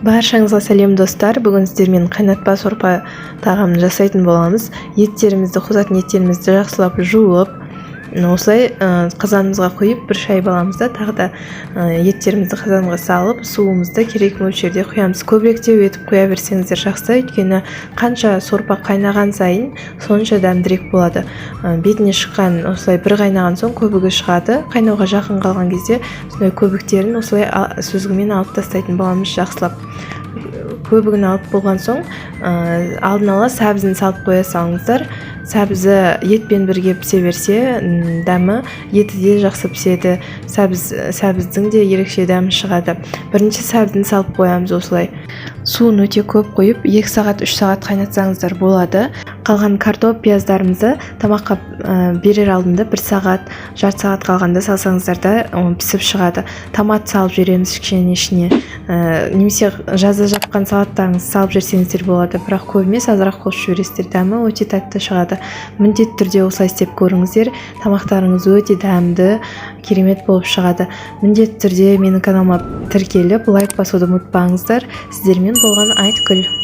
Баршаңызға сәлем, достар! Бүгін сіздермен қайнатпа сорпа тағамын жасайтын боламыз. Еттерімізді, қосатын еттерімізді жақсылап жуып, осылай қазанымызға құйып, бір шайып аламыз да, тағы да еттерімізді қазанға салып, суымызды керек мөлшерде құямыз. Көбіректеу етіп құя берсеңіздер жақсы, өйткені қанша сорпа қайнаған сайын, сонша дәмдірек болады. Бетіне шыққан, осылай бір қайнаған соң көбігі шығады. Қайнауға жақын қалған кезде сондай көбіктерін осылай сүзгімен алып тастайтын боламыз. Жақсылап көбігін алып болған соң, алдын ала сәбізін салып қоя салыңыздар. Сәбізі етпен бірге пісе берсе, дәмі, еті де жақсы піседі, сәбіздің де ерекше дәмі шығады. Бірінші сәбізін салып қоямыз. Осылай суын өте көп құйып, 2 сағат, 3 сағат қайнатсаңыздар болады. Қалған картоп, пияздарымызды тамаққа берер алдында бір сағат, жарты сағат қалғанда салсаңыздар да, пісіп шығады. Томат салып жібереміз кішкене ішіне, немесе жазда жапқан салаттарыңызды салып жіберсеңіздер болады, бірақ көп емес, азырақ қосып жібересіздер. Дәмі өте тәтті шығады. Міндетті түрде осылай істеп көріңіздер, тамақтарыңыз өте дәмді, керемет болып шығады. Міндетті түрде менің каналыма тіркеліп, лайк басуды ұмытпаңыздар. Сіздермен болған Айткүл.